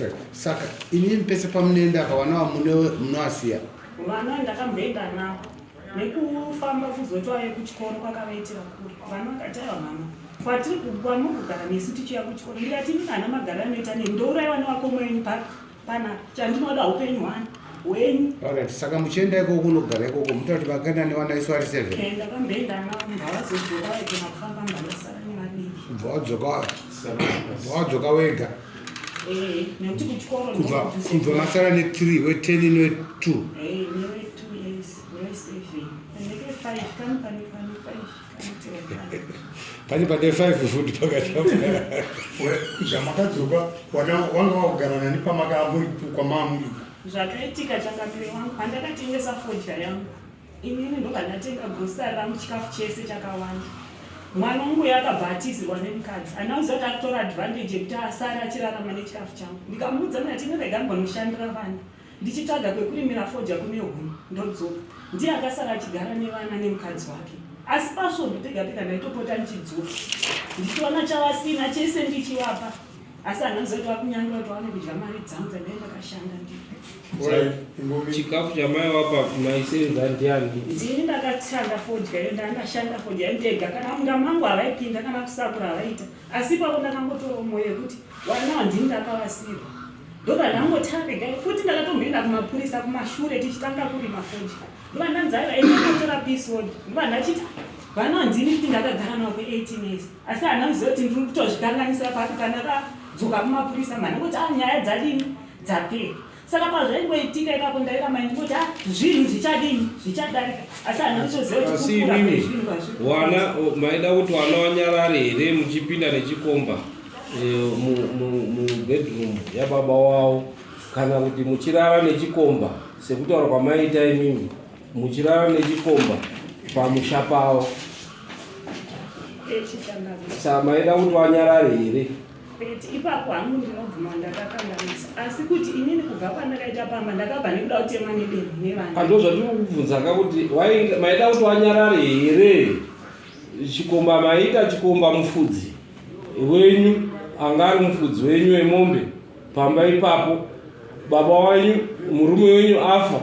That's right. Saka inini pese pamunoenda apa vana vamunovasiya? Vana ndakamboenda navo nekufamba kuzotwave kuchikoro kwakavaitira kure. Vana vakati aiwa mama kwatiri kwamuri kugara nesu tichiuya kuchikoro. Ndikati imi kana magara anoita neni ndouraiwa nevakoma venyu panapa chandinoda upenyu hwani hwenyu. Alright, saka muchienda ikoko unogara ikoko muta kuti vakaenda nevana isu vari seven. Eh, ndakamboenda navo mbavazodzoka vaigona kufamba mbandasara nevadiki. Kubva wadzoka kubva wadzoka wega. Eh, nekuti kuchikoro Kubva kubva masara ne 3 we 10 ne 2. Eh, newe 2 years, newe 7. Neke 5 kani pane pane 5 kani 10. Pane pane 5 futi pakati apo. Zvamakadzoka wana wanga wakugara nani pamaka muri kwamamuri. Zvakaitika changamire wangu pandakatengesa fodya yangu inini ndobva ndatenga grocery rangu chikafu chese chakawanda mwana wangu uyo akabva atizirwa nemukadzi handina kuziva kuti akutora advantage yekuti asare achirarama nechikafu changu ndikamuudza ndikati ini rega ndimbonoshandira vana ndichitsvaga kwekurimira fodya kune huni ndodzoka ndiye akasara achigara nevana nemukadzi wake asi pasvondo pega pega ndaitopota ndichidzoka ndichiona chavasina chese ndichivapa asi handina kuziva kuti vakunyangura kuti vaone kudya mari dzangu dzandai ndakashanda ndii Chikafu chamai wapa maisenza ndiani? Ndini ndakashanda fodya iyo ndandashanda fodya ndega kana munda mangu havaipinda kana kusakura havaita asi ipapo ndakangotorawo moyo yekuti wana ndini ndakavasirwa ndobva ndangoti regai futi ndakatomboenda kumapurisa kumashure tichitanga kurima fodya ndobva ndanzi aiwa enda peace order ndobva ndachita vana ndini futi ndakagara navo kwe 18 years asi handina kuziva kuti ndiri kutozvikanganisa papi pandakadzoka kumapurisa mhani kuti a nyaya dzadini dzapera saka pazvaingoitika ipapo ndairamba ndingoti a zvinhu zvichadini zvichadarika asi handina kutoziva kuti Asi kukura imimi kwezvinhu kwazviri wana maida kuti wana wanyarare here muchipinda nechikomba mubedroom yababa wavo kana kuti muchirara nechikomba sekutaura kwamaita imimi muchirara nechikomba pamusha pavo saka maida kuti wanyarare here? Kwete, ipapo hangu ndinobvuma ndakakanganisa asi kuti inini kubva pandakaita pamba ndakabva nekuda kutemwa nedemo nevana. Ndo zvatiri kukubvunza ka kuti maida kuti wanyarare here? Chikomba maita chikomba mufudzi wenyu anga ari mufudzi wenyu wemombe pamba ipapo baba wanyu murume wenyu afa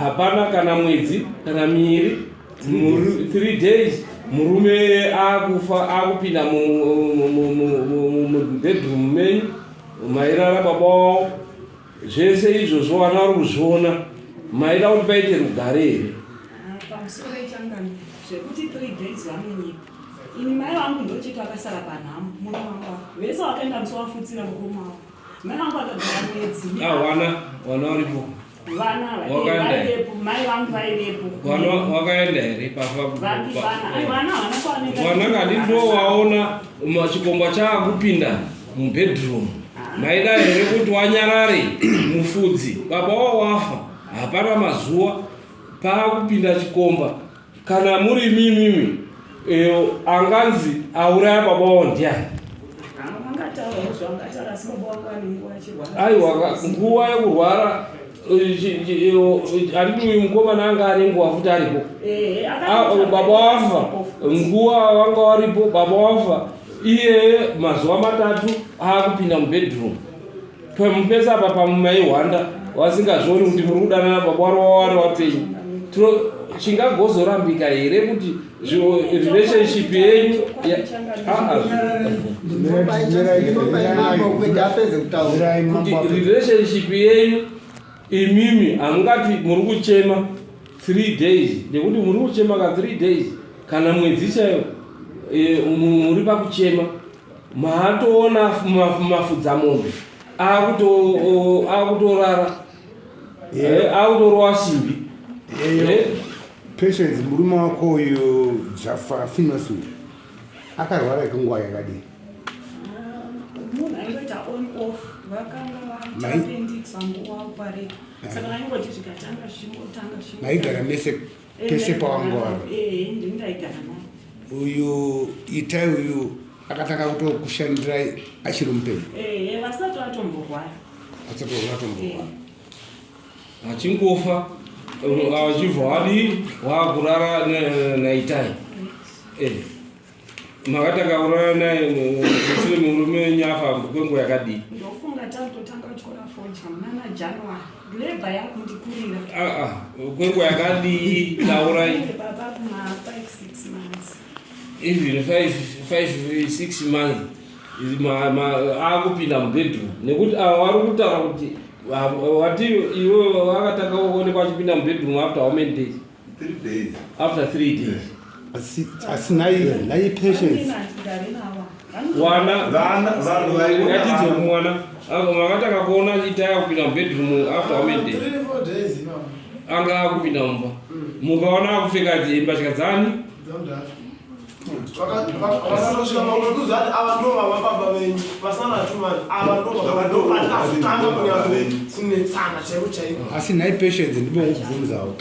hapana kana mwedzi kana miiri 3 days murume akufa akupinda mubedroom menyu mairara baba wavo zvese izvozvo vana vari kuzviona maida kuti paite rugare here? Pamusoro yechangano zvekuti 3 days vanonyepa ini mai vangu ndochete vakasara panhamo murume wangu afa vese vakaenda musi wafutsira mukoma wavo mai vangu vakagara mwedzi. Ah, wana wana waripo vana Wakaenda. vaivepo mai vangu vaivepo. Wana wakaenda here pafa? Vapi vana? Ai, vana havana kwavanenge. Wana ngadi ndo waona chikomba chaakupinda mubedroom maida here kuti wanyarare mufudzi baba wao wafa hapana mazuva paakupinda chikomba kana muri mimimi anganzi auraya baba wao ndiani? Aiwa nguva yekurwara handiti uyu mukomana anga ane nguva futi aripo baba wafa nguva vanga varipo baba wafa iye mazuva matatu aakupinda mubedroom pamupesa apa pamaihwanda vasingazvioni kuti muri kudanana baba wari wawari wapenyu chingagozorambika here kuti relationship yenyu kuti relationship yenyu imimi hamungati muri kuchema 3 days nekuti muri kuchema ka 3 days kana mwedzi chaiyo muri pakuchema maatoona mafudzamombe akutorara akutorowa simbi. Patience, murume wako uyu Jafa Finos uyu akarwara kenguva yakadii? Munhu aingoita on off vakanga vaita appendix vangowaopareta saka vaingoti zvikatanga zvichingotanga. Maigara mese pese pawanga wari? Ndini ndaigara naye. Uyu Itai uyu akatanga kutokushandirai achiri mupenyu? Ehe, vasati vatomborwara. Vasati vatomborwara. Achingofa achibva wadii waakurara naItai. Makatanga kurara naye mushure murume wenyu afa kwenguva yakadii? Ndofunga tatotanga kuchikoro. fodya munana January labor yakundikurira. Ah, ah, kwenguva yakadii taurai? Baba kuma 5 6 months. Even 5 5 6 months akupinda mubedroom nekuti ava vari kutaura kuti wati iwe vakatanga kuonekwa achipinda mubedroom after how many days? 3 days. After 3 days. Asi nai Patience. Wana Vana vanhu vaiona. Ngatidze kumwana makatanga kuona itaya kupinda mubedroom after how many days? 3 4 days ipapo. Anga akupinda mumba, mukaona akupfeka mbatya dzani? Dzamudhara. Vakatosvika pakutokuudza kuti ava ndo vava baba venyu vasana tumani, ava ndo baba, ndo patazotanga kunyatsonetsana chaiko chaiko. Asi nhai Patience, ndimokubvunzawo,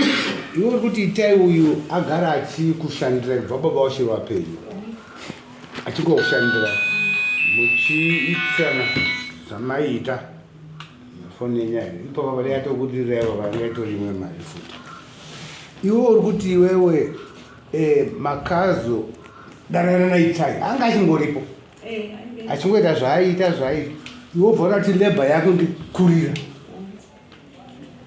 iwe uri kuti Itai uyu agara achikushandira kubva baba vachiri vapenyu, achingokushandira muchiitisana zvamaiita. Foni yenyaya ipo baba yatokudirira baba yanga itori imwe mari futi. Iwe uri kuti iwewe makazo danana naItai anga achingoripo, achingoita zvaaiita zvaaiita, iwe ubva kuti labour yako ndikurira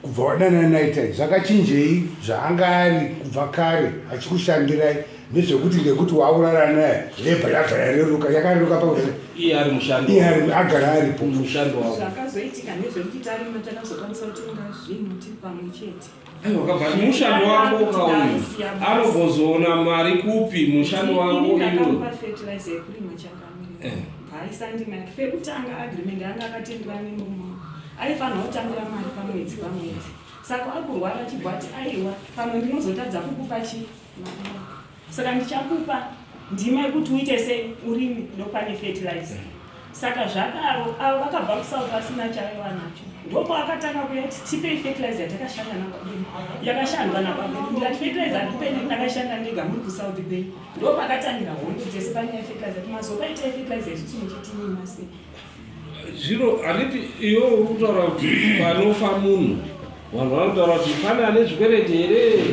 kubva wadanana naItai. Zvakachinjei zvaanga ari kubva kare achikushandirai ndezvekuti ngekuti waurara naye labour yabva yareruka, yakareruka pakuti Iye ari mushandi. Iye agara aripo. Mushandi wavo. Zvakazoitika ndezvekuti tarima takazokwanisa kutenga zvinhu tiri pamwe chete. Aiwa, kabva mushandi wako kauyu anogozoona mari kupi mushandi wako Ini iwe? ndakamupa fertilizer yekurima, changamire. Bvaisandima yake pekutanga, agreement yanga akatendera nemurume wangu, aifanira kutambira mari pamwedzi pamwedzi. Saka akurwara achibva ati, "Aiwa, pamwe ndinozotadza kukupa chi mari yako, saka ndichakupa ndima yekuti uite sei, urime, ndopane fertilizer." Saka zvadaro avo vakabva kuSouth vasina chaiva nacho, ndopaakatanga kuya kuti, "Tipei fertilizer yatakashanda nababa, yakashandwa nababa." Ndikati, "Fertilizer handipei, ndakashanda ndega muri kuSouth kwenyu." Ndopakatangira hondo dzese panyaya yefertilizer, kuti mazoka itai fertilizer isusu muchitinyima sei? Zvino handiti iwe uri kutaura kuti panofa munhu vanhu vanotaura kuti pane ane zvikwereti here,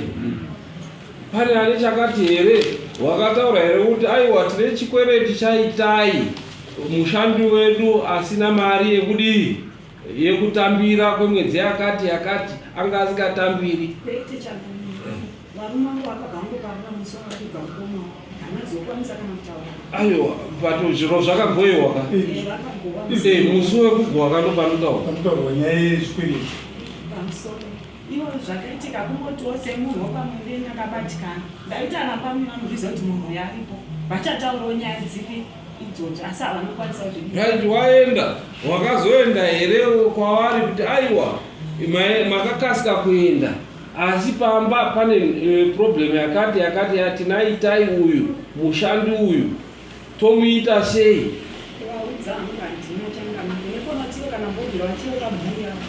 pane ane chakati here? Wakataura here kuti aiwa, tine chikwereti chaItai mushandi wedu asina mari yekudii, yekutambira kwemwedzi yakati yakati, anga asingatambiri? Kwete, changamire. Varume vangu vakabva ngoparura musi wakabva mukoma, hanazokwanisa kana kutaura. Aiwa, but zviro zvakagoyiwa ka. Vakagowa. Musi wekugowa kano panotaura. Panotaurwa nyaya yezvikwereti. Pamusoro ivo zvakaitika kungotiwo semunhu wepamuveni akabatikana, ndaita pamwe vanozviziva kuti munhu uyu aripo, vachataurawo nyaya dzipi idzodzo, asi havanokwanisa kuzvidii. Right, waenda, wakazoenda here kwavari kuti aiwa, makakasika kuenda, asi pamba pane problem yakati yakati yatinaitai uyu mushandi uyu, tomuita sei? Vaudza hangu handina, changamire, nekonatiwo kana mbobvira vachiyoka mhuri yavo.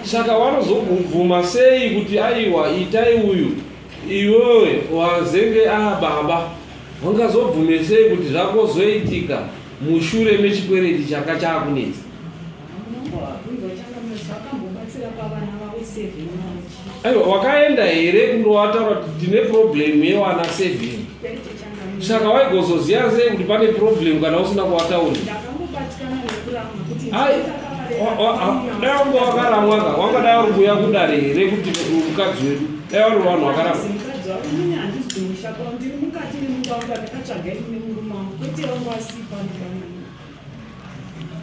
Saka vanozobvuma sei kuti aiwa, Itai uyu, iwewe wazenge baba, vangazobvume sei kuti zvakozoitika mushure mechikwereti chaka chaakunetsa? Munongovabvunza, changamire, zvakambobatsira pavana vavo seven vachi. Aiwa, wakaenda here kundowataura kuti tine problem yevana seven? Kwete, changamire. Saka waigozoziva sei kuti pane problem kana usina kuvataurira? Ndakangobatikana nekuramwa kuti Ai, dai wanga wakaramwaka, wangadai uri kuuya kudare here kuti mukadzi wedu, dai vari vanhu vakaramwa? Mukadzi wavo inini handisi kumusha kwavo, ndiri mukati memunda wangu andakatsvaga ini nemurume wangu, kwete vangu vasipa ndikana.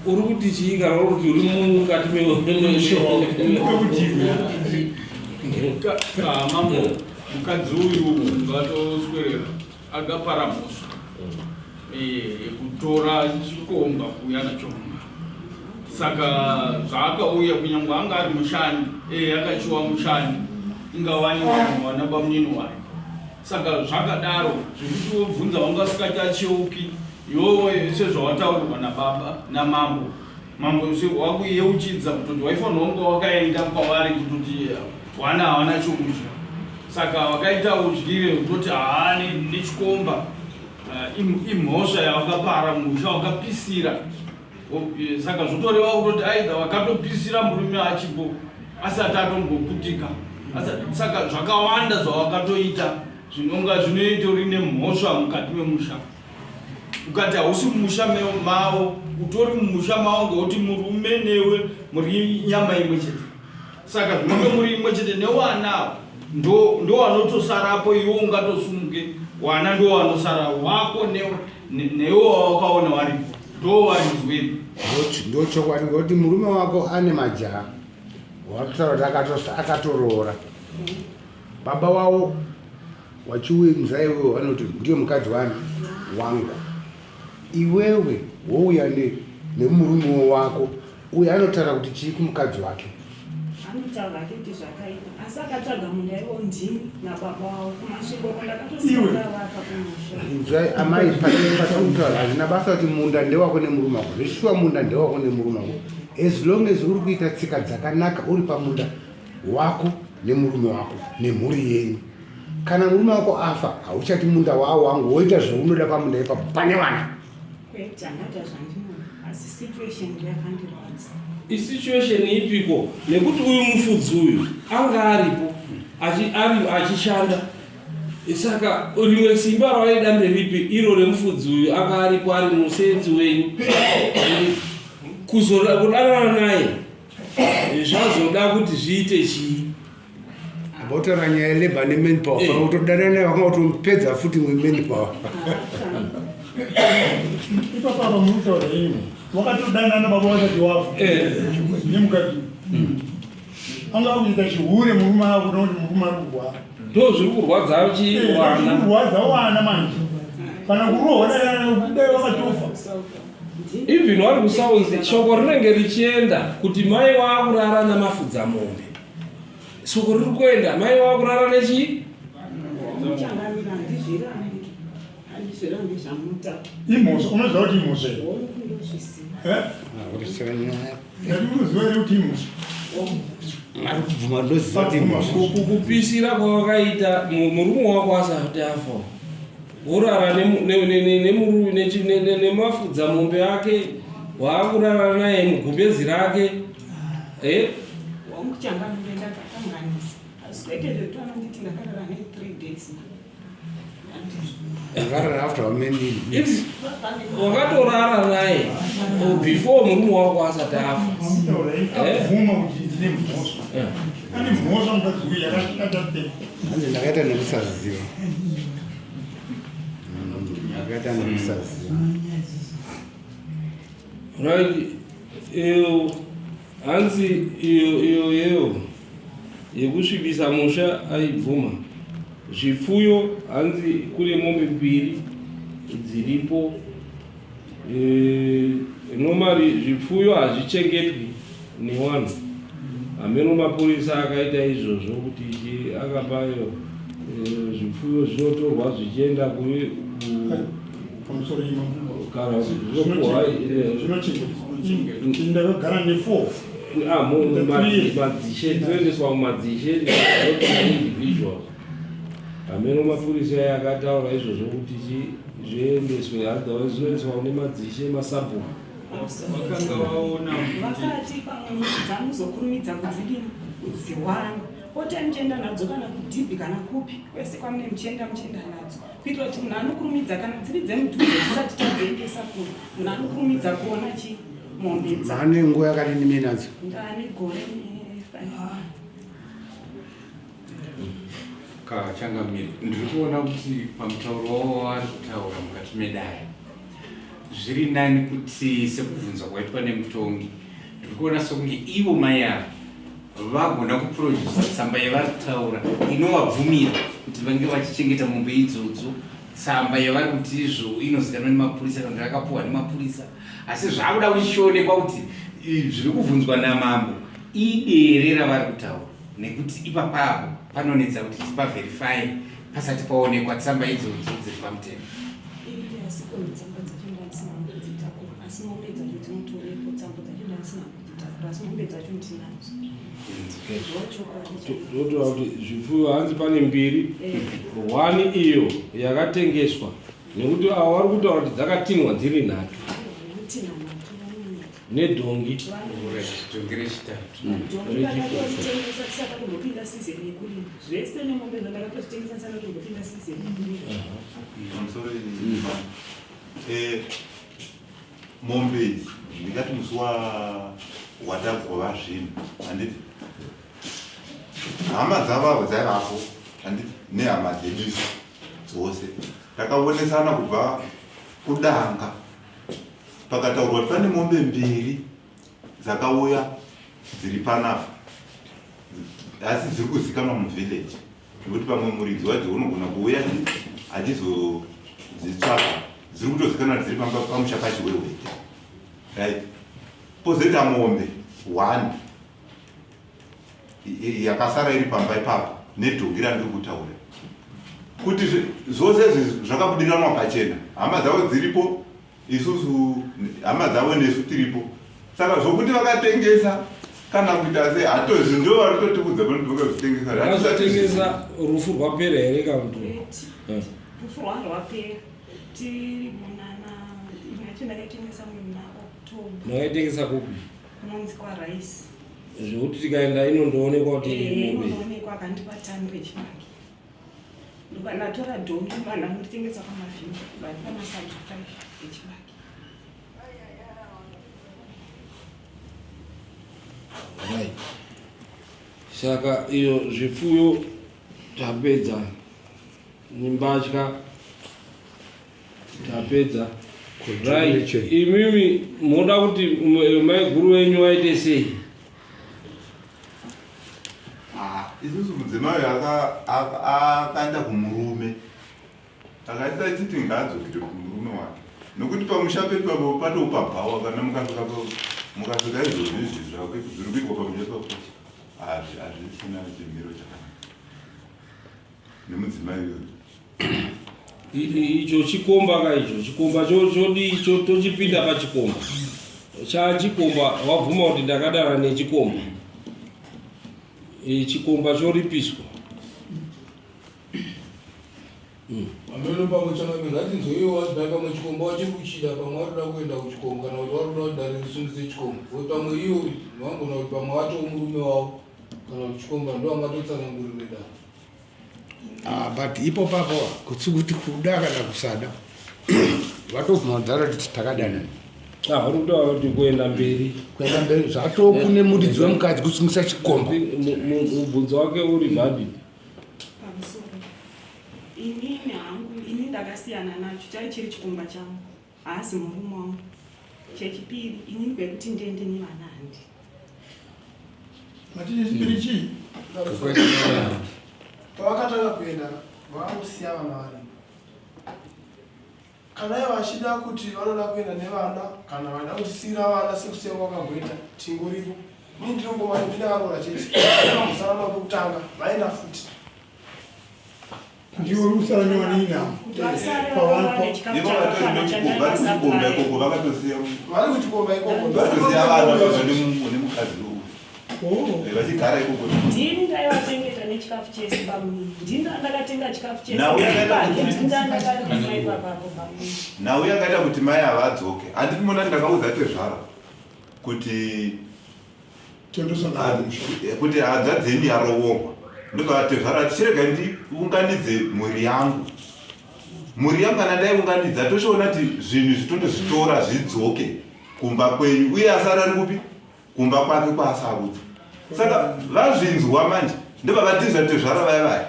Uri kuti chii kana uri kuti uri mukati? Kwekutiwe. Mambo, mukadzi uyu vatoswerera akapara mhosva yekutora chikomba kuuya nacho mumba. Saka zvaakauya, kunyange anga ari mushandi, akachiwa mushandi, ingawani wana bamunini wayo. Saka zvakadaro zvekuti wobvunza wanga usingachacheuki iwewe, sezvawataurirwa nababa namambo, mambo wakuyeuchidza kutoti waifanira kunge wakaenda kwavari kutoti wana hawana chokudya. Saka wakaita udyire kutoti haa, nechikomba, imhosva yawakapara, musha wakapisira. Saka zvotoreva kutoti aidha wakatopisira murume achipo asati atomboputika. Saka zvakawanda zvawakatoita zvinonga zvinoitori nemhosva mukati memusha. Ukati hausi mumusha mavo, utori mumusha mavo ngekuti murume newe muri nyama imwe chete. Saka zvinonge muri imwe chete newana ava ndo ndo wanotosarapo iwe ungatosumuke wana ndo wanosara wako newe wawakaona waripo ndo warinzweni. Ndochokwadi ngokuti murume wako ane majaha wakutaura kuti akatoroora baba wavo wachiunza iwewe vanoti ndiye mukadzi wani wangu iwewe wouya nemurume wako uyo anotaura kuti chii kumukadzi wake anotaura ake kuti zvakaipa asi akatsvaga munda iwo ndini nababa wavo kumasvingo ko ndakatosiyavaka kumusha inzwai amai patikutaura hazvina basa kuti munda ndewako nemurume wako zveshuwa munda ndewako nemurume wako as long as uri kuita tsika dzakanaka uri pamunda wako nemurume wako nemhuri yenyu kana murume wako afa hauchati munda wao wangu woita zvaunoda pamunda ipapo pane vana kwete handata zvandinoda asi situation yakandirwadza Isituation ipiko nekuti uyu mufudzi uyu anga aripo achishanda saka rimwe simba rawaida nderipi iro remufudzi uyu anga aripo ari musenzi wenyu kuzodanana naye zvazoda kuti zviite chii Votaura nyaya yelabor nemanpower pamwe kutodanana naye wakanga kutomupedza futi mwemanpower. Ipapo apa muri kutaura imi wakatodanana baba vasati wafa nemukadzi anga akuita chihure murume akuda kuti murume ari kurwara ndo zviri kurwadza chiwana kurwadza wana manje kana kurohwa dai wakatofa even wari kusauzi shoko rinenge richienda kuti mai waakurara namafudza mombe Soko riri kuenda mai wava kurara nechii? Changamira handizvirambi. Handizvirambi zvamunotaura. Imhosva, unoziva kuti imhosva here? Hongu ndozviziva. Eh? Ndati unoziva here kuti imhosva? Ari kubvuma ndoziva kuti imhosva. Kupisira kwawakaita murume wako asati afa. Worara nemurume nemafudza mombe ake waakurara naye mugumbezi rake. Eh? Wangu changamire ndakakanganisa. Asi kwete zvekuti vanonditi ndakarara ne 3 days. Ndakarara after how many weeks? Wakatorara naye oh, before murume wako asati afa. Abvuma kuti ndine mhosva. Ane mhosva mukadzi uyu yakashata. Hanzi ndakaita nekusaziva. Ndakaita nekusaziva. Right. Iyo hanzi iyo iyo yeyo yekusvibisa musha aibvuma zvipfuyo hanzi kune mombe mbiri dziripo e, normally zvipfuyo hazvichengetwi newanhu hameno mapurisa akaita izvozvo kuti ichi akapayo e, zvipfuyo zvinotorwa zvichienda ku pamusoro kana zvinopuhwa eh, ndakagara nefour ah, madzishe dzinoendeswa mumadzishe individuals hameno mapurisa aya akataura izvozvo kuti zviendeswe otherwise zvinoendeswa kune madzishe masabhuku vakanga vaona vakati pamwe dzamuzokurumidza kudzidini kudziwana potai muchienda nadzo kana kudhibhi kana kupi kwese kwamune muchienda muchienda nadzo kuitira kuti munhu anokurumidza kana dziri dzemudhuze tisati tadziendesa kure munhu anokurumidza kuona chi mombe dzane nguva yakadini minadzo ndane gore kachangamire ndiri kuona kuti pamutauro wavo wavari kutaura mukati medare zviri nani kuti sekubvunzwa kwaitwa nemutongi ndiri kuona sokunge ivo mai ava vagona kuprodusa tsamba yavari kutaura inovabvumira kuti vange vachichengeta mombe idzodzo tsamba yavari kuti izvo inozikanwa nemapurisa kana kuti yakapuhwa nemapurisa asi zvakuda kuchionekwa kuti zviri kubvunzwa namambo idere ravari kutaura nekuti ipapapo panonetsa kuti tipaverify pasati paonekwa tsamba idzodzo dziri pamutemo Ndotaura kuti zvipfuyo hanzi pane mbiri one iyo yakatengeswa nekuti avo vari kutaura kuti dzakatinwa dziri nhatu nedhongi dhongi rechitatu zvese nemombe zvandakatozvitengesa ndisati kumbopinda season yekurima. Eh, mombe idzi ndingati musi watagova zvinhu handiti hama dzavavo dzaivapo handiti nehama dzedu isu dzose takaonesana kubva kudanga pakataurwa kuti pane mombe mbiri dzakauya dziri panapa asi dziri kuzikanwa muvillage nekuti pamwe muridzi wadzo unogona kuuya achizodzitsvaka dziri kutozikanwa dziri pamba pamusha pachiwewete right pozoita mombe one yakasara iri pamba ipapo nedhongi randiri kutaura kuti zvose izvi zvakabudiranwa pachena hama dzavo dziripo isusu hama dzavo nesu tiripo saka zvokuti vakatengesa kana kuita sei hatozi ndo vari kutotiudza pano kuti vakazvitengesa vakazvitengesa rufu rwapera here kana kuti eh. rufu rwanga rwapera tiri munana imwe yacho ndakaitengesa muna october makaitengesa kupi kunonzi kwarice zvekuti tikaenda inondoonekwa kuti eh, inondoonekwa akandipa tani rechibage Ndobva ndatora dhongi vanhu vanotengesa kwamavhimbi vari pamasaga 5 echibage. Right. Saka iyo zvipfuyo tapedza nembatya tapedza. Right. Imimi moda kuti maiguru venyu vaite sei? Ah, isusu mudzimai akaenda kumurume akaita chiti ngaadzokere kumurume wake nokuti pamusha pedu papo patoupa bhawa kana mukasvika mukasvika izvozvi izvi zviri kuitwa pamusha papo hazvisina chimiro chakanaka nemudzimai uyoyo icho chikomba ka icho chikomba chodii tochipinda pachikomba chachikomba wabvuma kuti ndakadara nechikomba chikomba choripiswa Pameno pamwe changamire ngatinzweiwo wadzimai pamwe chikomba wachiri kuchida pamwe warikuda kuenda kuchikomba kana kuti warikuda kuti dare risungise chikomba kuti pamwe iwo vangona kuti pamwe watoo murume wavo kana kuti chikomba ndo angatotsanangurire dare Ah, but ipo papo kutsi kuti kuda kana kusada vatobvuma kudhara kuti takadanana Ah, uri kutaura kuti kuenda mberi kuenda mberi zvatokune muridzi wemukadzi kusungisa chikomba mubvunzo wake uri valid pamusoro inini hangu ini ndakasiyana nacho chai chiri chikomba changu haasi murume wangu chechipiri inini kwekuti ndiende nevana handi Mati chechipiri chii? Pavakatanga kuenda vakangosiya vana varipo. Kana ivo vachida kuti vanoda kuenda nevana kana vada kusiira vana sekusiya kwavakamboita tingoripo. Ini ndinongomanya kuti ndakaroora chete. Ndakambosara navo pekutanga vaenda futi. Ndiwe uri kusara newanina. Ivo vatori nekuchikomba vari kuchikomba ikoko vakatosiya Vari kuchikomba ikoko. vatosiya vana vabva nemukadzi uyu Oh. Eh, vachigara ikoko. Ndini ndaivachengeta nechikafu chese bamunini. Ndini ndakatenga chikafu chese. Nhau yakaita kuti- Ndini ndakatenga ipapapo bamunini. Nhau yakaita kuti mai ava adzoke. Handiti mona ndakaudza tezvara kuti kuti hanzvadzi yenyu yarovorwa ndobva tezvara ati chirega ndiunganidze mhuri yangu mhuri yangu kana ndaiunganidza tochiona kuti zvinhu izvi tondozvitora zvidzoke kumba kwenyu uye asara ari kupi kumba kwake kwaasarudza saka vazvinzwa manje ndobva vatiza tezvara vaya vaya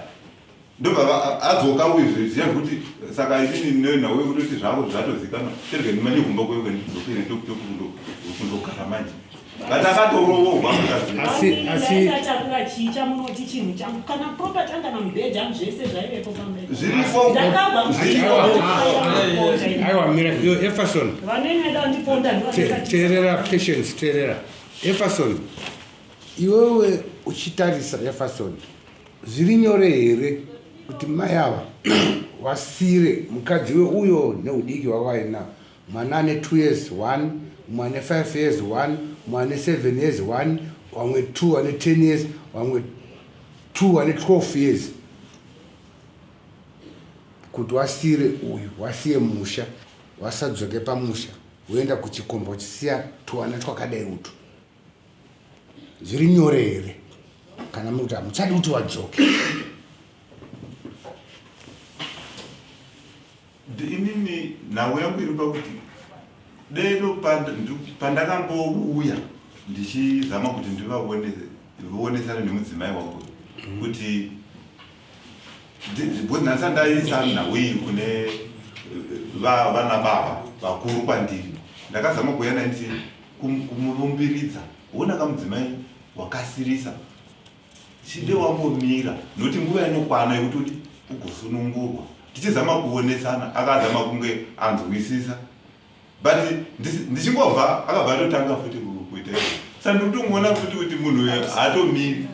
ndobva adzoka uyu zviziva zvekuti saka inini nenhau yekutoti zvako zvatozikanwa chirege ndimanye kumba kweuke ndidzokere kundogara manje but akatorovorwa Asi- asi- Ndakatakura chii chamunoti chinhu changu kana property anga namubhedha angu zvese zvaivepo pamberi. Zviripo. Ndakabva Zviripo. Aiwa mira iyo Efferson Vanenge da ndiponda ndivandikati. Teerera Patience teerera Efferson iwewe uchitarisa Efferson Zviri nyore here kuti mai ava wasire mukadzi weuyo neudiki hwavaina mwana ane 2 years 1 mumwe ane 5 years 1 mumwe ane 7 years 1 vamwe 2 ane 10 years vamwe 2 ane 12 years kuti wasire uyu wasiye musha wasadzoke pamusha woenda kuchikomba uchisiya tuwana twakadai utu Zviri nyore here kana muri kuti hamuchadi kuti wadzoke? Inini Nhau yangu iri pakuti deno pandakambouya ndichizama kuti ndivavonesane nemudzimai wangu kuti because nhasi andaisa nhau iyi kune eh, vana baba vakuru kwandiri ndakazama kuuya naye ndichi kumurumbiridza wona kamudzimai wakasirisa chide wambomira nokuti nguva inokwana yekuti kuti ugosunungurwa tichizama kuonesana akazama kunge anzwisisa but ndichingobva akabva atotanga futi kuita sa ndiri kutomuona futi kuti munhu uyo haatomiri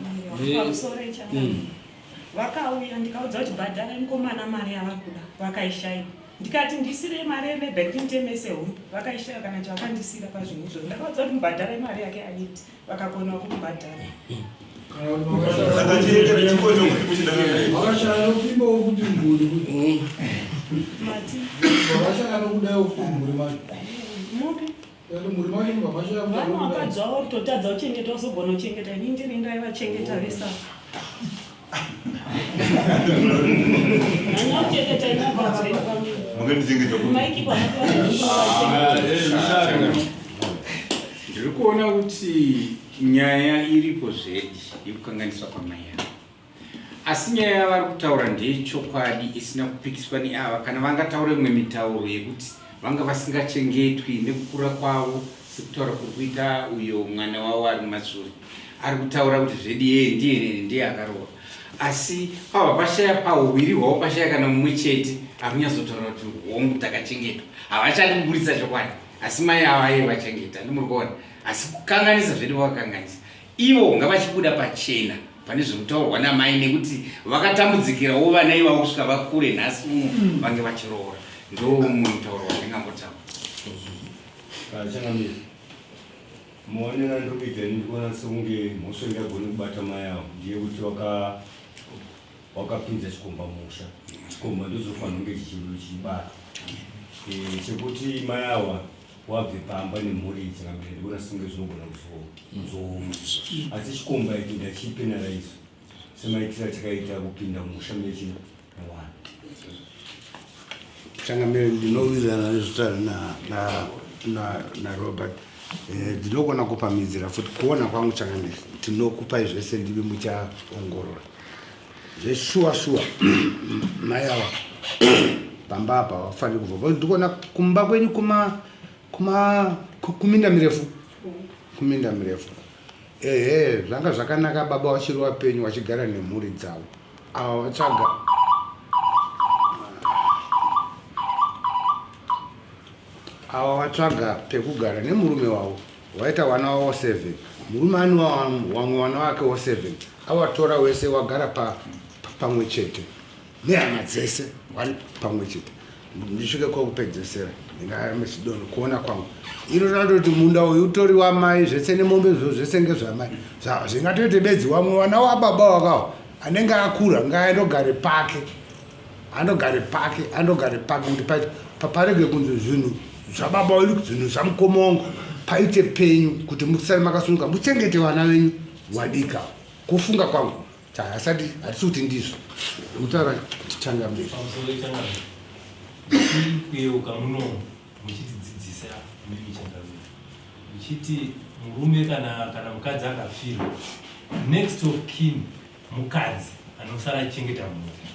Vakauya ndikaudza kuti bhadharai mukomana mari yavari kuda vakaishaiwa ndikati ndisirei mari yemebheki nditemese huku vakaishaiwa kana chavakandisira pazvinhu izvozvo ndakaudza kuti mubhadharai mari yake aiti vakakonewa kumubhadhara Vakashaya nokupimbawo futi mhuri kuti vakashaya nokudawo futi mhuri macho mupi mhuri macho vamashaya vana vakadzi vavo kutotadza kuchengeta vazogona kuchengeta ini ndiri ndaivachengeta vese Ndiri kuona kuti nyaya iripo zvedi yekukanganiswa kwamai ava, asi nyaya yavari kutaura ndeyechokwadi isina kupikiswa neava kana vangataura imwe mitauro yekuti vanga vasingachengetwi nekukura kwavo sekutaura kuri kuita uyo mwana wavo ari mumashure ari kutaura kuti zvedi yeye ndiye ndiye akaroora asi pava pashaya pahuviri hwavo pashaya kana mumwe chete akunyatsotaura kuti hongu takachengetwa havachadi kuburitsa chokwadi asi mai ava aye vachengeta ndimuri kuona asi kukanganisa zvedu vakakanganisa ivo ngavachibuda pachena pane zvekutaurwa namai nekuti vakatambudzikirawo vana ivavo kusvika vakure nhasi uno mm. vange vachiroora ndo mumwe mutauro wandingangotaura Changamire, maonero andiri kuita ini ndikuona sekunge mhosva ingagone kubata mai avo ndeyekuti waka wakapinza chikomba musha chikomba ndozofanira kunge chichibatwa eh, chekuti mai awa wabve pamba nemhuri iyi changamire ndikuona sekunge zvinogona kuzooma asi chikomba ichi ndachipenaraizo semaitiro atakaita kupinda mumusha mechi newana Changamire, ndinowirirana nezvitaura naRobert. Eh, ndinogona kupamhidzira futi kuona kwangu changamire, tinokupai zvese ndimi muchaongorora zveshuwa shuwa. Mai ava pamba apa vafaniri kubva, ndikuona kumba kwenyu kuma kuma kuminda mirefu kuminda mirefu ehe zvanga zvakanaka baba vachiri vapenyu vachigara nemhuri dzavo ava vatsvaga ava vatsvaga pekugara nemurume wavo waita vana wavo seven murume ani wamwe vana vake wo seven awatora wese wagara pamwe chete nehama dzese vari pamwe chete ndisvike kwekupedzesera ndingamesidoni kuona kwangu iro ratoti munda uyu utori wamai zvese nemombe zvo zvese ngezvamai zvingatoite bedzi wamwe wana wababa wakawo anenge akura ngaaendogare pake andogare pake andogare pake kuti paite parege kunzi zvinhu zvababa wedu zvinhu zvamukoma wangu paite penyu kuti musare makasununga muchengete vana venyu wadika kufunga kwangu Asati hatisi kuti ndizvo kutaura changamire. Pamusoro changamire. Ndiri kuyeuka muno muchitidzidzisa mimi changamire. Muchiti murume kana kana mukadzi akafirwa next of kin mukadzi anosara achichengeta mhuri.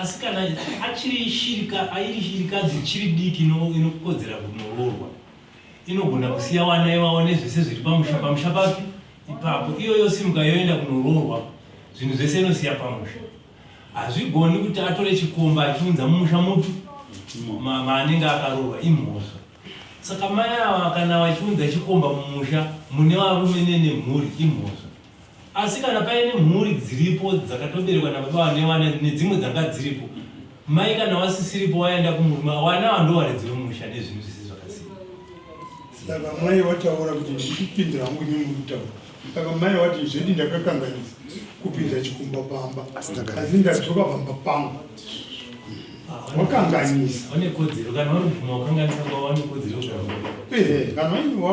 Asi kana achiri shirika airi shirikadzi ichiri diki inokodzera kunoroorwa inogona kusiya wana ivavo nezvese zviri pamusha pamusha papi ipapo iyo yosimuka yoenda kunoroorwa zvinhu zvese inosiya pamusha hazvigoni kuti atore chikomba achiunza mumusha mupi maanenge akaroorwa imhosva saka mai ava kana vachiunza chikomba mumusha mune varume nenemhuri imhosva Asi kana paine mhuri dziripo dzakatoberekwa nababa vane vana nedzimwe dzanga dziripo, mai kana wasisiripo waenda kumurume, wana ava ndovaridzi vemusha nezvinhu zvese zvakasiyana. Saka mai wataura kuti ndichipindira hangu imi muri kutaura. Saka mai wati zvedi ndakakanganisa kupinza chikumba pamba asi ndadzoka pamba pangu. Wakanganisa. Vane kodzero kana vanobvuma kukanganisa kwavo vane kodzero kugara. Ehe, kana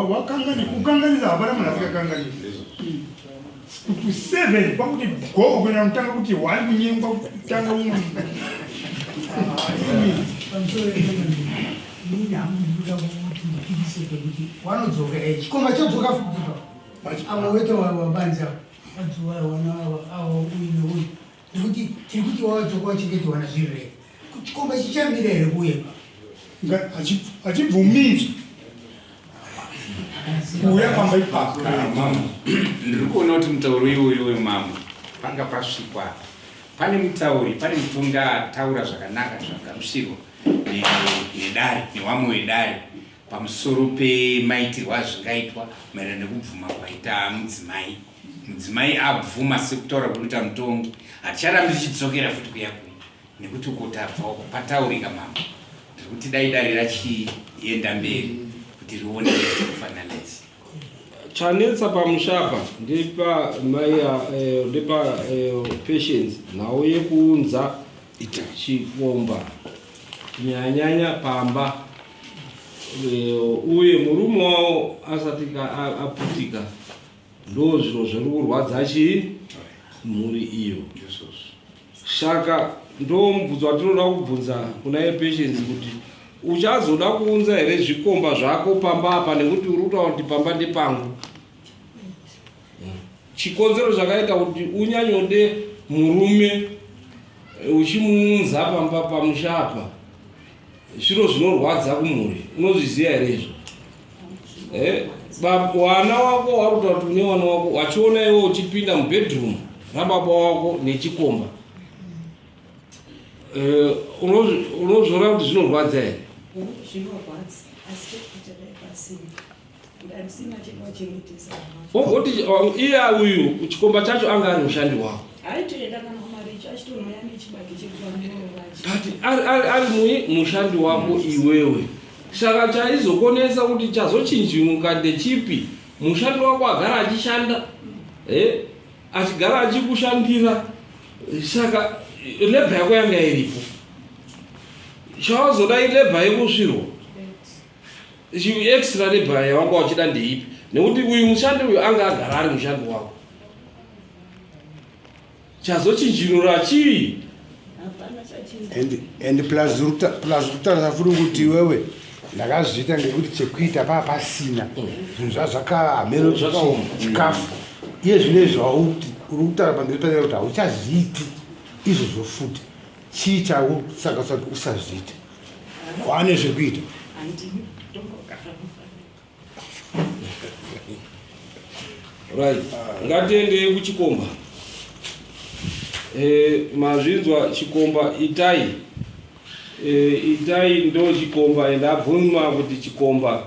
wakanganisa kukanganisa hapana munhu asikakanganisi. Kuti 7 kwakuti go kuenda kutanga kuti 1 kunyengwa kutanga umwe. Inini hangu ndikuda kuti ndipikise pekuti wanodzoka eh, chikomba chodzoka futi pa avo wete wabanzi avo vadzoka wana avo uyu neuyu ndikuti tiri kuti wawadzoka wachengeti wana zviri rei chikomba chichamira here kuuye pa hachibvumidzwi kuuya pamba ipapo. Mambo, ndiri kuona kuti mutauro iwoyo wemambo panga pasvikwa apa. Pane mutauri, pane mutongi ataura zvakanaka zvagamushirwa nedare newamwe wedare pamusoro pemaitirwo azvingaitwa maererano nekubvuma kwaita mudzimai. Mudzimai abvuma sekutaura kuri kuita mutongi, haticharambi tichidzokera futi kuya kuya nekuti uko tabva uko pataurika mambo. Ndiri kuti dai dare rachienda mberi kuti rione kufinalize. Chanetsa pamusha apa ndepa mai eh, ndepa eh, Patience nhau yekuunza chikomba kunyanyanya pamba eh, uye murume wavo asati aputika ndo zviro zviri kurwadza chii mhuri iyo saka ndo mubvunzo watinoda kubvunza kuna yepatience kuti uchazoda kuunza here zvikomba zvako pamba apa nekuti uri kutaura kuti pamba ndepangu chikonzero chakaita kuti unyanyode murume eh, uchimuunza pamba pamusha apa zviro zvinorwadza kumhuri unozviziva here izvo eh, wana wako wari kutaura kuti une wana wako wachiona iwe uchipinda mubedroom rababa wako nechikomba eh, unozviona kuti zvinorwadza here zvinorwadza asi chekuita dai pasina Wogoti iye uyu chikomba chacho anga ari mushandi wako. But ari mui mushandi wako iwewe. Saka chaizokonesa kuti chazochinjimuka ndechipi? Mushandi wako agara achishanda eh, achigara achikushandira saka lebha yako yanga iripo. Chawazoda ilebha yekusvirwa. Extra labor yawanga uchida ndeipi nekuti uyu mushandi uyu anga agara ari mushandi wako chazochinjinura chii and plus plus kutaura futi kuti iwewe ndakazviita ngekuti chekuita paa pasina zvinhu zvazvakahameno Zvakaoma. chikafu iye zvino izvi wauti uri kutaura pamberi paira kuti hauchazviiti izvozvo futi chii chausaka usati usazviite wane zvekuita right ngatiendei kuchikomba e, mazvinzwa chikomba itai e, itai ndo chikomba ende abvuma kuti chikomba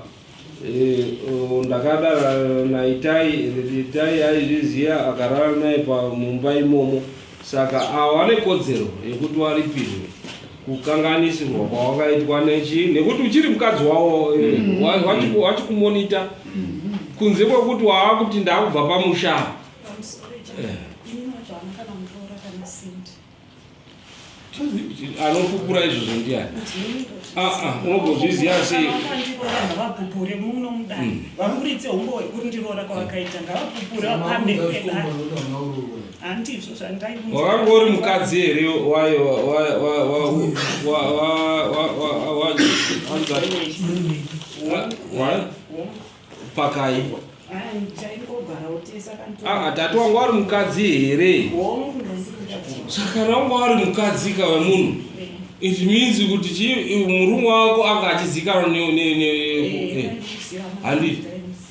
e, ndakadara naitai itai aizviziva akarara naye pamumba imomo Saka awa ane kodzero yekuti waripirwe kukanganisirwa kwawakaitwa nechi nekuti uchiri mukadzi wawo eh, mm. wachikumonita mm. kunze kwekuti waakuti ndakubva pamusha eh. Anopupura izvozvo ndiani? Ah, ah, unogozviziva sei? Ngavapupure muno mudare hmm. vaburitse humbo hwekundiroora kwavakaita ngavapupure vapambe pedare handizvo zvandaiwakanga uri mukadzi here pakai Ah, tati wanga wari mukadzi here saka kana wanga wari mukadzi ka wemunhu it means kuti chi murume wako anga achizikanwa eh, handi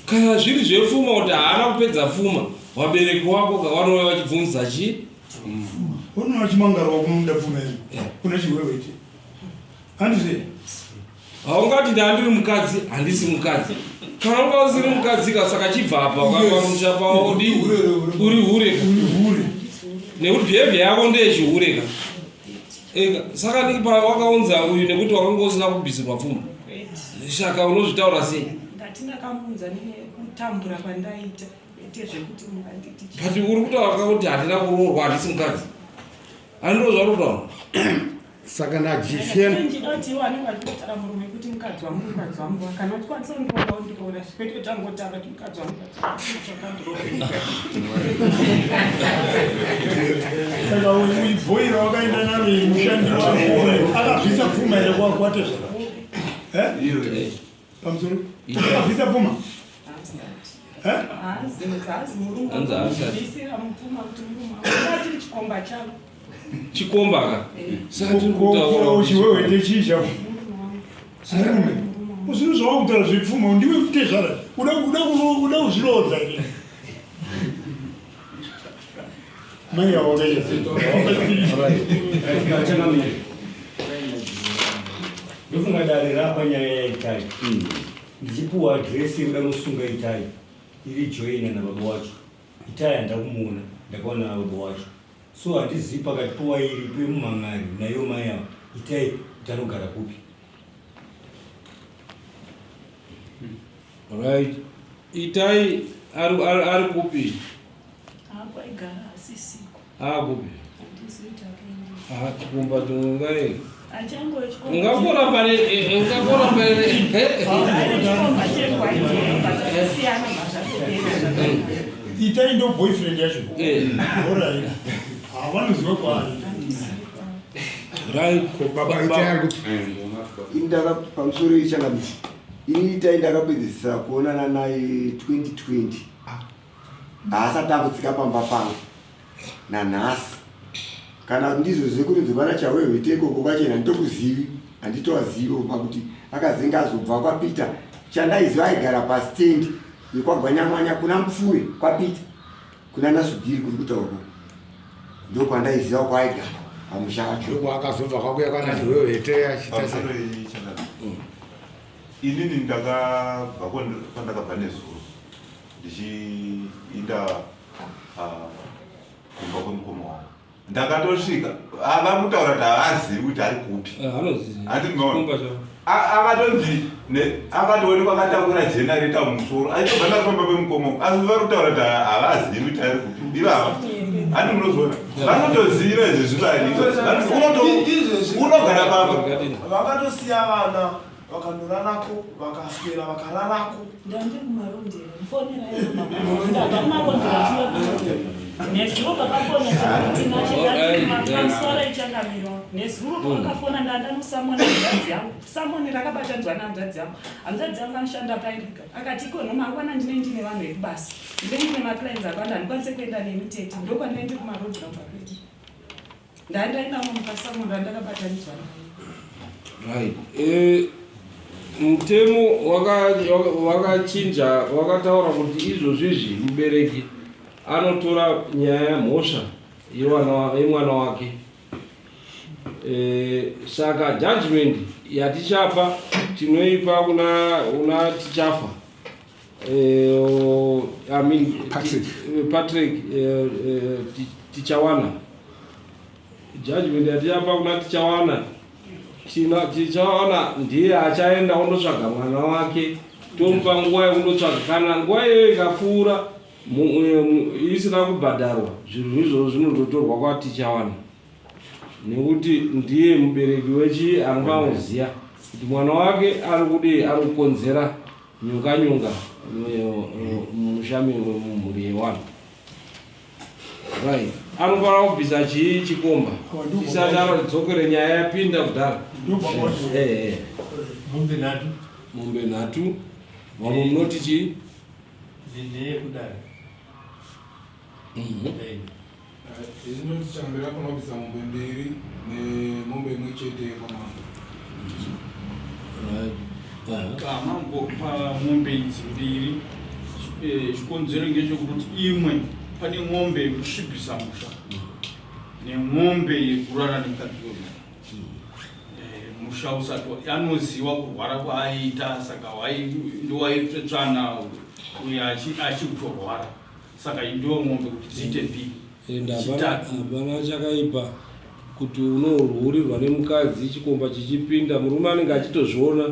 kana zviri zvepfuma kuti haana kupedza pfuma vabereki wako ka vanouya vachibvunza chi unoona chimangarwa kumuda pfuma iyo kuna chiwewete handizve Haungati ndandiri mukadzi handisi mukadzi. Kana unga usiri mukadzi ka saka chibva apa ukapamusha pawo udi uri hure ka. Nekuti behavior yako ndeyechihure ka. Eka saka ndiki pa wakaunza uyu nekuti wakanga usina kubvisirwa pfuma. Saka unozvitaura sei? Ndati ndakamuunza nekutambura kwandaita kwete zvekuti mukanditi. But uri kutaura kuti handina kuroorwa handisi mukadzi. Handiro zvauri kutaura. Saka najifyen ndinoti vanenge vachitotaura murume kuti mukadzi wangu mukadzi wangu kana uchikwanisa kundiroora undiroora kwete kuti angotaura kuti mukadzi wangu saka uibhoira wakaenda naro mushandi wako akabvisa pfuma here kwatezvara. Eh? Pamusoro. Akabvisa pfuma. Chikomba ka. Saka tiri kutaura chiwewe ndechii chako? Murume. Zvinhu zvawakutaura zvepfuma ndiwe kutezvara. Uda uda uda kuzviroodza here? Mai avo Changamire. Ndofunga dare rapa nyaya yaItai. Ndichipuwa adresi yekuda kunosunga Itai iri joina nababa wacho. Itai handina kumuona, ndakaona nababa wacho. So handizivi pakati powairi pemumhan'ari naivo mai ava Itai kuti anogara kupi. Right. Itai ari ari ari kupi? Akwaigara asisiko. Akupi? Handizivi kuti akaenda. Ah, chikomba chongai. Achango chikomba. Ungakora pane ungakora pane. Ari chikomba chekwaidzoka patakasiyana mazvatopera. Itai ndo boyfriend yacho. Alright. Havanoziva kwaari. Right. Baba Itai ari kupi? Ini ndaka pamusoro ichangamisi. Ini Itai ndakapedzisira kuonana naye 2020. Haasati akutsika pamba pangu nanhasi. Kana ndizvo zvekuti kwana Chawehwete ikoko kwachena handitokuzivi, handitovazivi pakuti akazenge azobva kwaPeter. Chandaiziva aigara pastendi yekwaGwanyamwanya kuna Mupfuwe kwaPeter kuna Nasudhiri kuri kutaurwa ndokwandaiziva kwaaigara pamusha wacho. Ndokwaakazobva kwakuya kwana Chawehwete achiita sei? Inini ndakabva kwandakabva nezuro ndichiinda ah, kumba kwemukoma wangu ndakatosvika ava kutaura kuti havazivi kuti ari kupi Chikomba chavo. akatonzi akatoonekwa akatakura jenareta mumusoro aitobva ndakufamba pemukoma wangu asi vari kutaura kuti havazivi kuti ari kupi ivava handi munozoona vanotoziva izvi zvivari unogara pamba Vakatosiya vana vakandorarako vakaswera vakararako. Ndandiri kumarondera mufonera ndabva kumarondera nezuro pakafona tinashe ichangamirwa nezuro pakafona ndandanosamona hanzvadzi yangu samoni rakabatanidzwa nehanzvadzi yangu hanzvadzi yangu anoshanda pairiga akati ikono mangwana ndine ndine vanhu vekubasa ndine ndine maclients akawanda handikwanise kuenda nemi tete ndokwandinoende kumarondera kubva kwedu Ndandainamo mukasamu randakabatanidzwa naye. Right. Eh, mutemo wakachinja waka wakataura kuti izvozvi izvi mubereki anotora nyaya mhosva yemwana wake e, saka judgment yatichapa tinoipa kuna, kuna tichafa Eh, I mean, Patrick, Patrick Tichawana judgment yatichapa kuna Tichawana Tichawana ndiye achaenda ondotsvaga mwana wake tomupa nguva yekundotsvaga kana nguva iyoyo ikapfuura isina kubhadharwa zvinhu izvozvo zvinototorwa kwaTichawana nekuti ndiye mubereki wechii anofanira kuziva kuti mwana wake ari kudii ari kukonzera nyonga nyonga mumusha mumhuri yewanhu right anofanira kubvisa chii chikomba chisati adzokere nyaya yapinda kudhara mombe nhatu mombe nhatu vamwe munoti chii ndeyekudare Inoti chambira kunobvisa mombe mbiri nemombe imwe chete yekwamambo. Pamambo pamombe idzi mbiri eh, chikonzero ngechekuti imwe pane mombe yekusvibisa musha nemombe yekurara nemukadzi wemunhu. Eh, musha usati anoziva kurwara kwaaiita saka ndowaitsvetsvana uyo achikutorwara saka indiwo mombe kuti dziite mbiri And hapana hapana chakaipa kuti unohurirwa nemukadzi chikomba chichipinda murume anenge achitozviona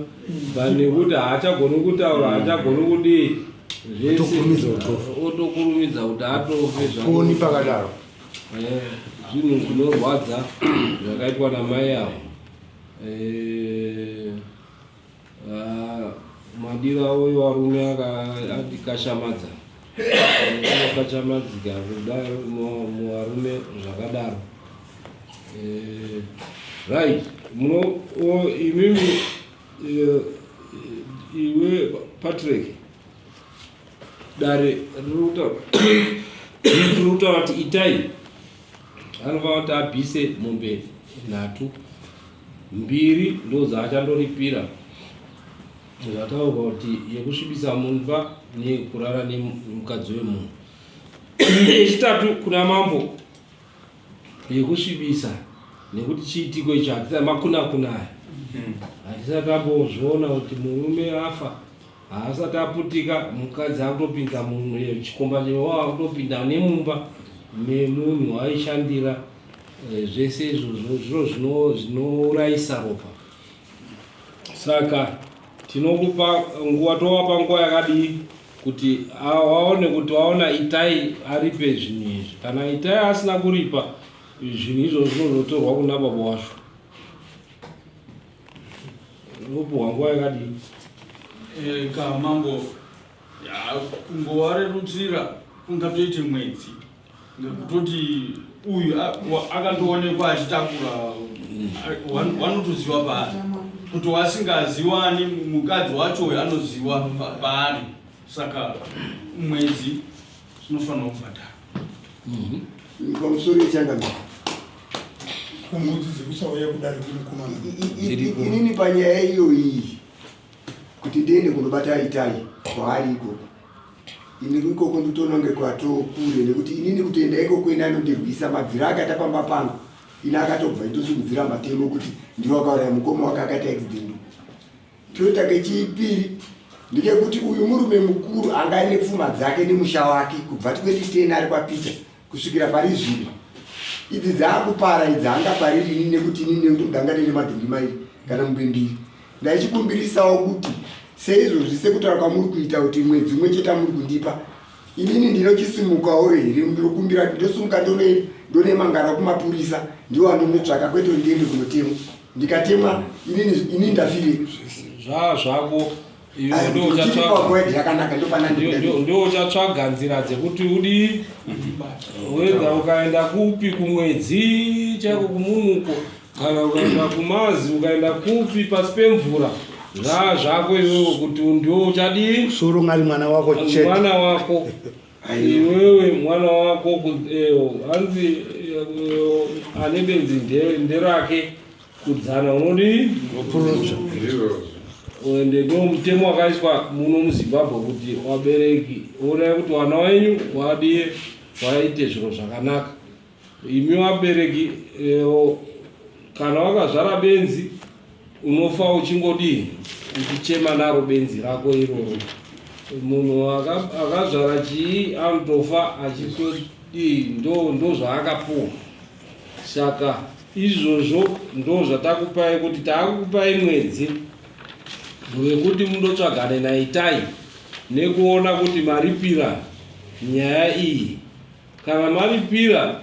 but nekuti haachagoni kutaura haachagoni kudii zvese Otokurumidza kutofa. otokurumidza kuti atofe zvake. Poni pakadaro. Eh, zvinhu zvinorwadza zvakaitwa namai avo Eh, Ah, madiro avo evarume akashamadza akashamadzika kudaro muvarume zvakadaro eh, right muno imimi Eh, iwe Patrick, dare riri kutaura kuti itai anofanira kuti abvise mombe nhatu, mbiri ndo dzaachandoripira zvataurwa kuti yekusvibisa mumba neyekurara nemukadzi wemunhu. Yechitatu kuna mambo yekusvibisa nekuti chiitiko icho hatisati makunakuna aya hatisati tambozviona kuti murume afa haasati aputika mukadzi akutopinza munhu chikomba akutopinda nemumba memunhu waaishandira eh, zvese izvozvo zviro zvinourayisa ropa saka tinokupa nguva tovapa nguva yakadii kuti waone kuti waona itai aripe zvinhu izvi kana itai asina kuripa zvinhu izvozvo zvinozotorwa kuna baba wacho unopuhwa nguva yakadii eh, ka mambo kungowarerutsira kungatoite mwedzi ngekutoti uyu akatoonekwa achitakura wanotoziva paari kuti wasingaziwani mukadzi wacho uyu anoziva paari saka mwedzi zvinofanira kubhadhara mhm. pamusoro yechangamire mbudzi dzekusauya kudare kumukomana inini panyaya iyoyi kuti ndiende kunobata itai kwaari ikoko ini ikoko nditoona kunge kwatokure nekuti inini kutoenda ikoko ini anondirwisa mabviro akaita pamba pangu ini akatobva indosimudzira matemo kuti ndiwo akauraya mukoma wake akaita accident toita kechipiri ndekekuti uyu murume mukuru anga aine pfuma dzake nemusha wake kubva 2010 ari kwapeter kusvikira pari zvino idzi dzaakupara idzi haangapariri ini nekuti ini nekuti mudanga ndine madhongi mairi kana mombe mbiri ndaichikumbirisawo kuti seizvozvi sekutaura kwamuri kuita kuti mwedzi umwe chete amuri kundipa inini ndinochisimukawo here ndinokumbira ndosimuka ndonemangara kumapurisa ndiwo andinotsvaka kwete ndiende kunotemwa ndikatemwa inini ndafire zvaa zvako Ndo uchatsvaga nzira dzekuti udii wega ukaenda kupi kumwedzi chaiko kumunuko kana ukaenda kumazi ukaenda kupi pasi pemvura zvaa zvako iwewe kuti ndio uchadii suru ngari mwana wako chete mwana wako iwewe mwana wako eh, hanzi eh, eh, ane benzi nderake Kudzana unodii? Unopurudza. Ende ndo mutemo wakaiswa muno muZimbabwe kuti wabereki onai kuti wana wenyu wadie waite zviro zvakanaka. Imi wabereki eh, kana wakazvara benzi unofa uchingodii uchichema naro benzi rako iroro. Munhu akazvara chii anotofa achitodii ndo ndo zvaakapuwa. Saka izvozvo ndozvatakupai kuti taakukupai mwedzi wekuti mundotsvagane naItai nekuona kuti maripira nyaya iyi. Kana maripira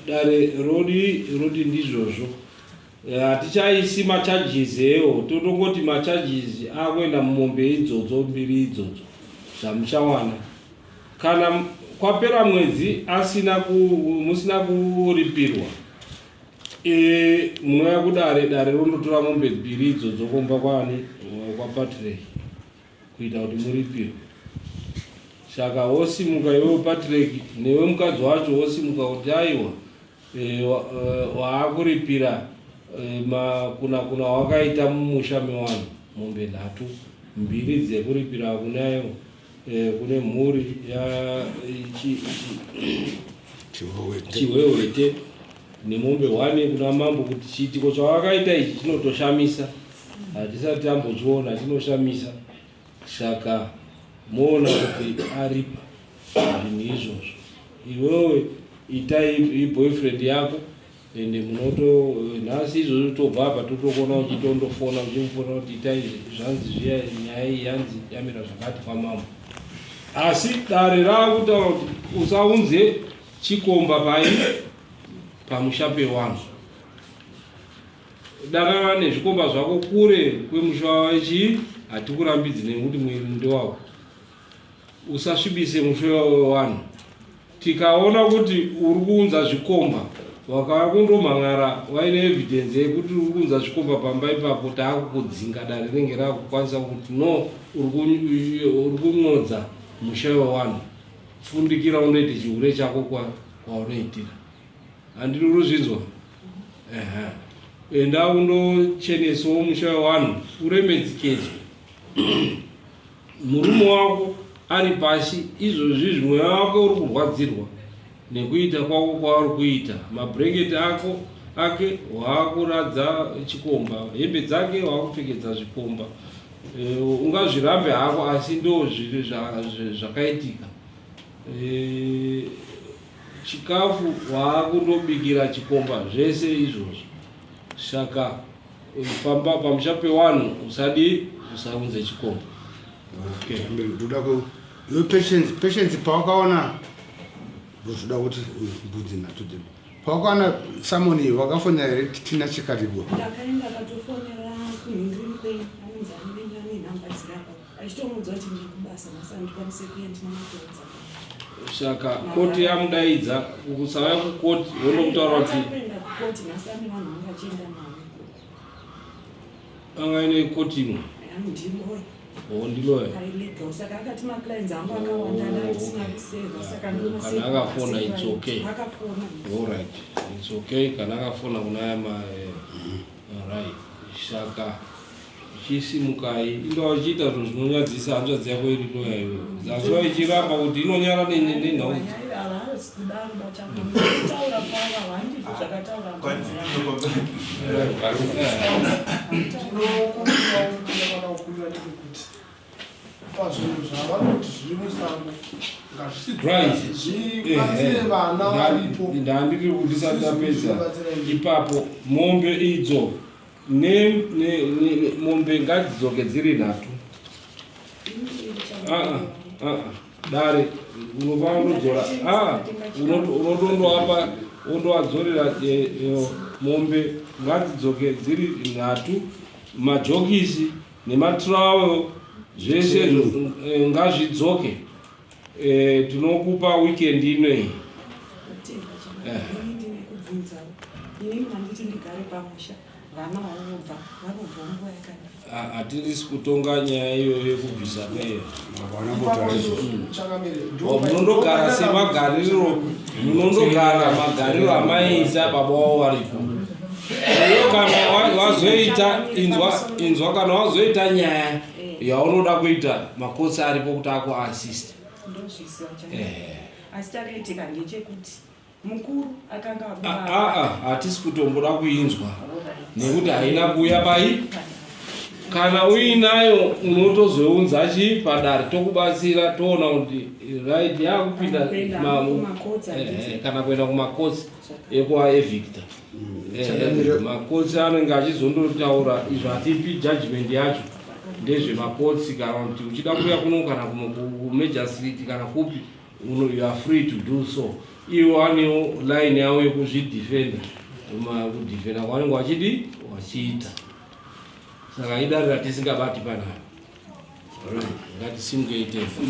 dare rodi roti ndizvozvo. Eh, hatichaisi macharges ewo totongoti macharges akuenda mumombe idzodzo mbiri idzodzo zvamuchawana. Kana kwapera mwedzi asina ku, musina kuripirwa e, munouya kudare dare rondotora mombe mbiri idzodzo kumba kwani kwapatrick kuita kuti muripirwe saka wosimuka iwewe patrick newe mukadzi wacho wosimuka kuti aiwa e, waakuripira e, makunakuna wakaita mumusha mewanhu mombe nhatu mbiri dzekuripira kunayo Eh, kune mhuri ya Chihwehwete nemombe hwane kuna mambo kuti chiitiko chavakaita ichi chinotoshamisa, hatisati tambochiona, chinoshamisa. Saka moona kuti aripa zvinhu izvozvo. Iwewe itai iboyfriend yako ende munoto nhasi izvozvo tobva apa totokona uchitondofona uchimufona kuti itai zvanzi zviya nyaya iyi yanzi yamira zvakati kwamambo asi dare raakutaura kuti usaunze chikomba pai pamusha pewanhu danana nezvikomba zvako kure kwemusha wechii hatikurambidzi nekuti mwiri ndewako usasvibise musha wewanhu tikaona kuti uri kuunza zvikomba Wakauya kundomhan'ara waine evidence yekuti uri kuunza zvikomba pamba ipapo, taakukudzinga. Dare rinenge raakukwanisa kuti no, uri kun'odza musha wewanhu. Fundikira unoite chihure chako kwaunoitira. Handiri uri kuzvinzwa? Ehe. Enda undochenesawo musha wewanhu uremedzikedzwe. Murume wako ari pasi izvozvi izvi mweya wake uri kurwadzirwa nekuita kwako kwauri kuita mabreketi ako ake waakuradza chikomba hembe dzake waakupfekedza zvikomba e, ungazvirambe hako asi ndo zvakaitika e, chikafu waakundobikira chikomba zvese izvozvo saka Pamba pamusha pewanhu usadi usaunze chikomba. Okay. Ndoda ku yo patience patience pawakaona ndozoda kuti mbudzi nhatu dzedu. Pawakaona summon iyi wakafonera here Tina Chikarigwa? Ndakaenda akatofonera kunhingiri kwenyu anonzi anenge ane nhamba dziri apa achitomuudza kuti ndiri kubasa nhasi handikwanise kuya ndina matoudza. Saka koti yamudaidza kusauya kukoti wondomutaura kuti kuenda kukoti nhasi ane vanhu vanga achienda navo. Anga aine koti imwe. Ndiloya. Oh, ndiloya. Illegal. Saka akati maclients angu akawanda ndandisina kuseva saka ndino Kana akafona it's okay. Akafona. All right. It's okay kana akafona kuna aya ma eh, all right. Saka Chisimukai inga uchiita zvinhu zvinonyadzisa hanzvadzi yako iri loya iwewe zazwa ichiramba kuti inonyara nenhau pazvinhu zvavanoti zviri musango ngazvibatsire vana varipo ndandiri ndisati ndapedza ipapo mombe idzo Ne, ne, ne, mombe ngadzidzoke dziri nhatu. Ah, ah, ah, ah. Dare unofanira kundodzora ah, unotondoapa wondoadzorera eh, eh, mombe ngadzidzoke dziri nhatu majokisi nematrowel zvese eh, ngazvidzoke eh, tinokupa weekend ino iyi eh. Hatisi kutonga nyaya iyoyo yekubvisa kweyo munondogara semagariro munondogara magariro amaiita baba wavo varipo iyo kana wazoita inzwa inzwa kana wazoita nyaya yaunoda kuita makotsi aripo kuti ako assist ndozviziva eh. asi chakaitika ndechekuti mukuru akanga aa hatisi kutomboda kuinzwa nekuti haina kuuya pai kana uinayo unotozounza chi padare tokubatsira toona kuti right yakupinda kana kuenda kumakotsi ekuaevicta eh, makotsi anenge achizondotaura izvo hatipi judgment yacho ndezvemakotsi kana kuti uchida kuuya kuno kana kumajor street kana kupi uno you are free to do so iwo anewo line yavo yekuzvidefenda kudefenda kwavanenge vachidi vachiita saka idare ratisingabati panapa ngatisimukei tese.